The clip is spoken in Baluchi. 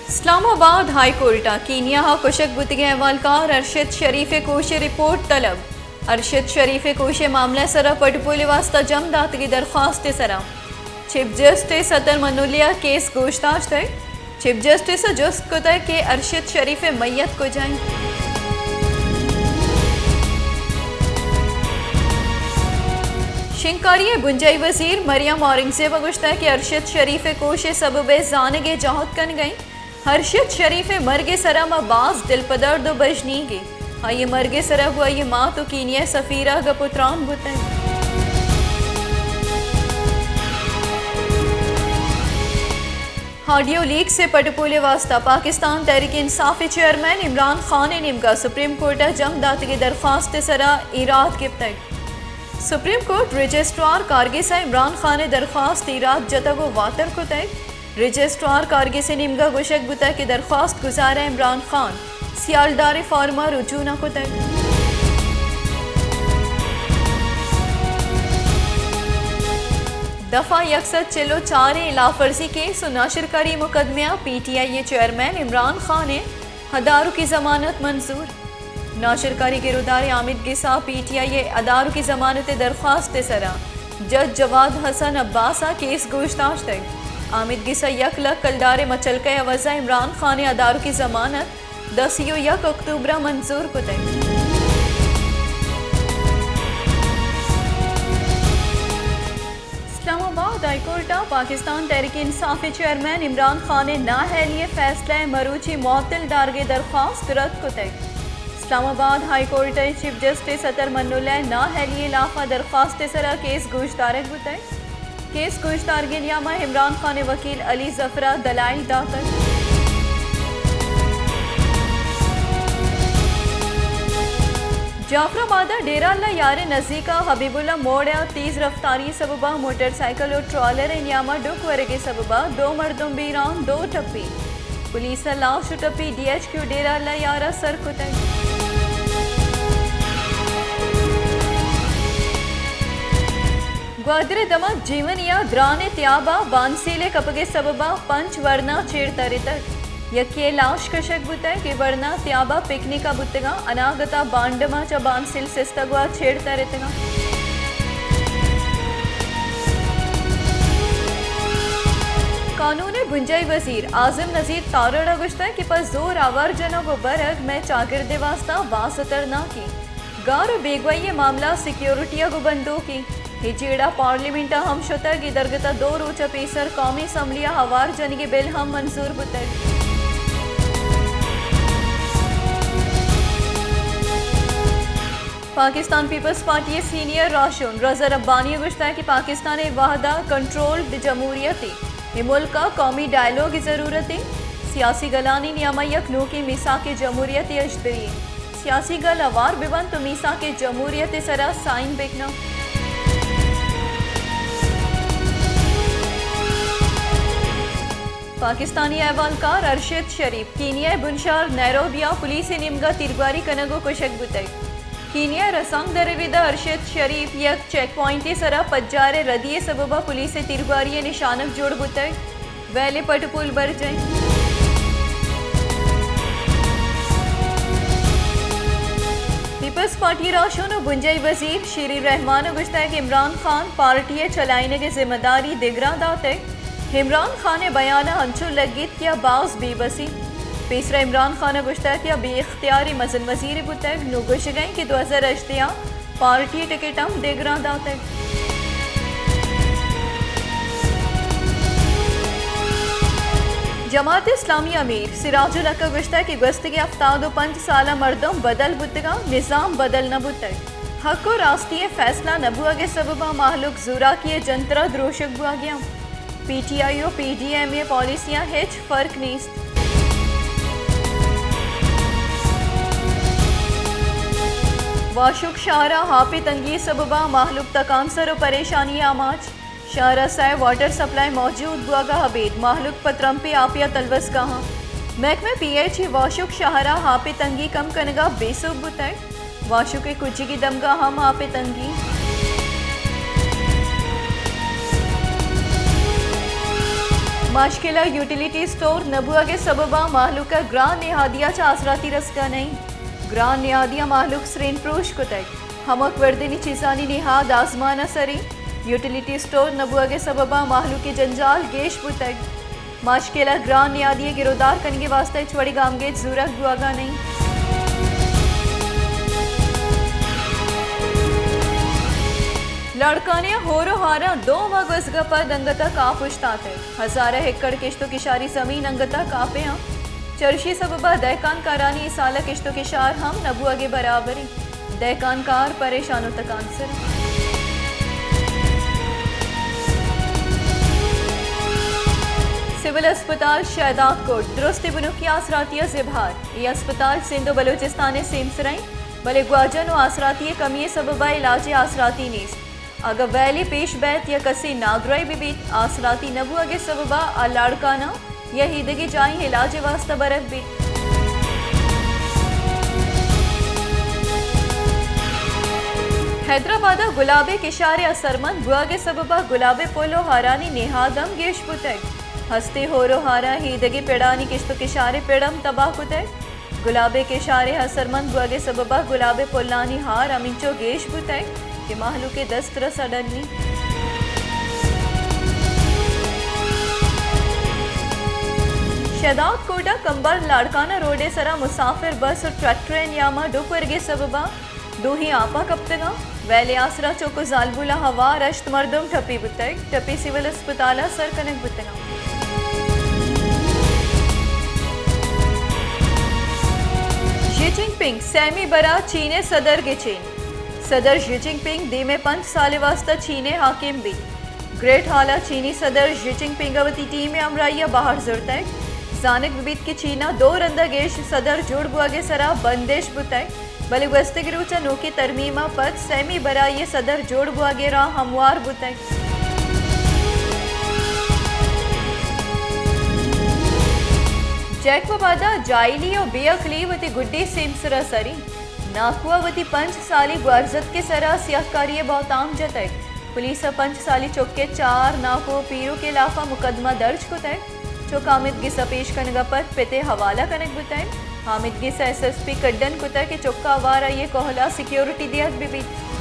اسلام آباد ہائی کورٹ ءَ کینیا ءَ کشگ بوتگیں احوالکار ارشد شریف ءِ کوش ءِ رپورٹ طلب۔ ارشد شریف ءِ کوش ءِ معاملہ ءِ سرا پٹ پول ءِ واستہ جم داتگیں درخواست ءِ سرا چیف جسٹس اطہر منولیا ءَ کیس گوشداشتگ۔ چیف جسٹس ءَ جست کتگ کہ ارشد شریف ءِ میت کجا انت؟ شنگکاری ءِ بنجاہی وزیر مریم اورنگزیب ءَ گوشتگ کہ ارشد شریف ءِ کوش ءِ سبب ءِ زانگ ءِ جہد کنگ ءَ انت۔ ارشد شریف ءِ مرگ ءِ سرا ما باز دلپدرد ءُ بژنیگ ایں۔ آئی ءِ مرگ ءِ سرا گوں آئی ءِ مات ءُ کینیا ءِ سفیر ءَ گپ ءُ تران بوتگ۔ آڈیو لیکس ءِ پٹ ءُ پول ءِ واستہ پاکستان تحریک انصاف ءِ چیئرمین عمران خان ءِ نیمگ ءَ سپریم کورٹ ءَ جم داتگیں درخواست ءِ سرا ایراد گپتگ۔ سپریم کورٹ رجسٹرار کارگس ءَ عمران خان ءِ درخواست ایراد جتگ ءُ واتر کتگ۔ رجسٹرار کارگس ءِ نیمگ ءَ گوشگ بوتگ کہ درخواست گزار ءَ عمران خان سیالدار ءِ فارم ءَ رجوع نہ کتگ۔ دفعہ یک سد چل ءُ چار ءِ ہلاف ورزی کیس ءُ ناشرکاری مقدمہ ءَ پی ٹی آئی ءِ چیئرمین عمران خان ءِ ادارکی ضمانت منظور۔ ناشرکاری گرودار حامد گس ءَ پی ٹی آئی ءِ ادارکی ضمانت ءِ درخواست ءِ سرا جج جواد حسن عباس ءَ کیس گوشداشتگ۔ حامد گس ءَ یک لکھ کلدار ءِ مچلکہ ءِ عوض ءَ عمران خان ءِ ادارکی ضمانت دہ سی ءُ یک اکتوبر ءَ منظور کتگ۔ اسلام آباد ہائی کورٹ ءَ پاکستان تحریک انصاف ءِ چیئرمین عمران خان ءِ نااہلی ءِ فیصلہ ءِ مروچی معطل دارگ ءِ درخواست رد کتگ۔ اسلام آباد ہائی کورٹ ءِ چیف جسٹس اطہر منولہ ءِ نااہلی ءِ ہلاف ءَ درخواست ءِ سرا کیس گوشدارگ بوتگ۔ کیس گوشدارگی ءِ نیام ءَ عمران خان ءِ وکیل علی ظفر ءَ دلائل داتگ۔ جعفر آباد ءَ ڈیرہ اللہ یار ءِ نزیک ءَ حبیب اللہ موڑ ءَ تیز رفتاری ءِ سبب ءَ موٹر سائیکل ءُ ٹرالر ءِ نیام ءَ ڈک ورگ ءِ سبب ءَ دو مردم بیران، دو ٹپی۔ پولیس ءَ لاش ءُ ٹپی ڈی ایچ کیو ڈیرہ اللہ یار ءَ سر کتگ۔ گوادر ءِ دمگ جیونی ءَ دران ءِ تیاب ءَ بانسیل ءِ کپگ ءِ سبب ءَ پنچ ورنا چیر ترتگ۔ یکے ءِ لاش کشگ بوتگ کہ ورنا تیاب ءَ پکنک ءَ بوتگ اَنت، اناگت ءَ بانڈم ءَ چہ بانسیل سستگ ءُ چیر ترتگ اَنت۔ قانون ءِ بنجاہی وزیر اعظم نذیر تارڑ ءَ گوشتگ کہ پہ زور آوار جنگ ءُ برگ مئے چاگرد ءِ واستہ باز خطرناک اِنت۔ گار ءُ بیگواہی ءِ معاملہ سیکیورٹی ءَ گوں بندوک اِنت۔ اے جیڑہ پارلیمنٹ ءَ ہم شتگ، اے درگت ءَ دو روچ ءَ پیسر قومی اسمبلی ءَ آوار جنگ ءِ بل ہم منظور بوتگ۔ پاکستان پیپلز پارٹی ءِ سینئر راہشون رضا ربانی ءَ گوشتگ کہ پاکستان ءِ وھد ءَ کنٹرولڈ جمہوریتے، اے ملک ءَ قومی ڈائیلاگ ءِ ضرورت اِنت، سیاسی گلانی نیام ءَ یک نوکیں میثاق جمہوریتے اژدری اِنت۔ سیاسی گل ہوار بہ بنت ءُ میثاق جمہوریت ءِ سرا سائن بہ کناں۔ پاکستانی احوالکار ارشد شریف کینیا ءِ بنشہر نیروبی ءَ پولیس ءِ نیمگ ءَ تیرگواری کنگ ءُ کشگ بوتگ۔ کینیا ءِ رسانکدر ءِ رد ءَ ارشد شریف یک چیک پوائنٹے ءِ سرا پجار ءِ ردی ءِ سبب ءَ پولیس ءِ تیرگواری ءِ نشانگ جوڑ بوتگ۔ ویل ءِ پٹ ءُ پول برجاہ اِنت۔ پیپلز پارٹی ءِ راہشون ءُ بنجاہی وزیر شیریں رحمان ءَ گوشتگ کہ عمران خان پارٹی ءِ چلائینگ ءِ ذمہ داری دگراں داتگ۔ عمران خان ءِ بیان ءَ انچو لگیت کہ آ باز بے بس اِنت۔ پیسرا عمران خان ءَ گوشتگ کہ آ بے اختیاریں مزن وزیرے بوتگ، نوں گوشگ ءَ اِنت کہ دو ہزار ہژدہ ءَ پارٹی ءِ ٹکٹ ہم دگراں داتگ۔ جماعت اسلامی ءِ امیر سراج الحق ءَ گوشتگ کہ گوستگیں ہفتاد ءُ پنچ سال ءَ مردم بدل بوتگ اَنت، نظام بدل نہ بوتگ۔ حق ءُ راستی ءِ فیصلہ نہ بوگ ءِ سبب ءَ مہلوک زوراکی ءِ جنتر ءَ دروشگ بوگ ءَ اِنت۔ پی ٹی آئی ءُ پی ڈی ایم ءِ پالیسیاں ہچ فرق نیست۔ واشوک شہر ءَ آپ ءِ تنگی ءِ سبب ءَ مہلوک تکانسر ءُ پریشانی ءَ آماچ۔ شہر ءَ سئے واٹر سپلائی موجود بوگ ءَ ابید مہلوک پہ ترمپیں آپ ءَ تلوس کاہاں۔ محکمہ پی ایچ ای واشوک شہر ءَ آپ ءِ تنگی کم کنگ ءَ بے سوب بوتگ۔ واشوک ءِ کجگی دمگ ءَ ہم آپ ءِ تنگی۔ ماشکیلا یوٹیلیٹی اسٹور نہ بوگ ءِ سبب ءَ مہلوک ءَ گران نہادی ءَ چہ آسراتی رسگ ءَ نہ انت۔ گران نہادی ءَ مہلوک سرین پروش کتگ۔ ہمک وردنی چیزانی نہاد آزمان ءَ سر انت۔ یوٹیلیٹی اسٹور نہ بوگ ءِ سبب ءَ مہلوک ءِ جنجال گیش بوتگ۔ ماشکیلا گران نہادی ءِ گرودار کنگ ءِ واستہ ہچ وڑیں گامگیج زورگ بوگ ءَ نہ انت۔ لاڑکانیں ہور ءُ ہاراں دو ماہ گوزگ ءَ پد انگت ءَ کاپ اوشتاتگ۔ ہزارہ ایکڑ کشت ءُ کشاری زمین انگت ءَ کاپیں آں۔ چرشی سبب ءَ دہکان کارانی اے سال ءِ کشت ءُ کشار ہم نہ بوگ ءِ برابر انت۔ دہکان کار پریشان ءُ تکانسر انت۔ سول ہسپتال شہداد کوٹ درستیں بنکی آسراتی ءَ زبہر۔ اے ہسپتال سندھ ءُ بلوچستان ءِ سیمسر ءَ انت، بلے گواجن ءُ آسراتی ءِ کمی ءِ سبب ءَ علاج ءِ آسراتی نیست۔ اگاں ویلی پیش بیت یا کسے نادراہی بہ بیت، آسراتی نہ بوگ ءِ سبب ءَ آ لاڑکانہ یا ایدگہ جاہیں علاج ءِ واستہ برگ بیت۔ حیدرآباد ءَ گلاب ءِ کشار ءِ اثرمند بوگ ءِ سبب ءَ گلاب ءِ پل ءُ ہارانی نہاد ہم گیش بوتگ۔ ہستیں ہور ءُ ہاراں ایدگہ پڑانی کشت ءُ کشار ءِ پڑ ہم تباہ کتگ۔ گلاب ءِ کشار ءِ اثرمند بوگ ءِ سبب ءَ گلاب ءِ پلانی ہار ہمینچو گیش بوتگ کہ مہلوک ءِ دسترس اڈنی۔ شہداد کوٹ ءَ کمبر لاڑکانہ روڈ ءِ سرا مسافر بس ءُ ٹریکٹر ءِ نیام ءَ ڈکھ ورگ ءِ سبب ءَ دوہیں آپ ءَ کپتگ آں۔ ویل ءِ آسرا چک ءُ زالبولاں ہوار ہشت مردم ٹپی بوتگ، ٹپی سول اسپتال ءَ سر کنگ بوتگ آں۔ شی جن پنگ سیمی برا چین ءِ صدر گچین۔ صدر شی جن پنگ دیم ءِ پنچ سال ءِ واستہ چین ءِ حاکم بیت۔ گریٹ ہال ءَ چینی صدر شی جن پنگ ءَ وتی ٹیم ءِ ہمراہی ءَ بہر زرتگ۔ زانگ بہ بیت کہ چین ءَ دو رند ءَ گیش صدر جوڑ بوگ ءِ سرا بندش بوتگ، بلے گوستگیں روچ ءَ نوکیں ترمیم ءَ پد سیمی برا آئی ءِ صدر جوڑ بوگ ءِ راہ ہموار بوتگ۔ جیکب آباد ءَ جاہلی ءُ بے عقلی وتی گڈی سیمسر ءَ سر انت۔ ناکو ءَ وتی پنچ سالی گوارزتک ءِ سرا سیاہکاری ءِ بہتام جتگ۔ پولیس ءَ پنچ سالی چک ءِ چار ناکو ءُ پیرک ءِ لاف ءَ مقدمہ درج کتگ۔ چک حامد گس ءَ پیش کنگ ءَ پد پت ءِ حوالہ کنگ بوتگ۔ حامد گس ءَ ایس ایس پی کڈن کتگ کہ چک ءَ ہوار آئی ءِ کہول ءَ سیکیورٹی دیگ بہ بیت۔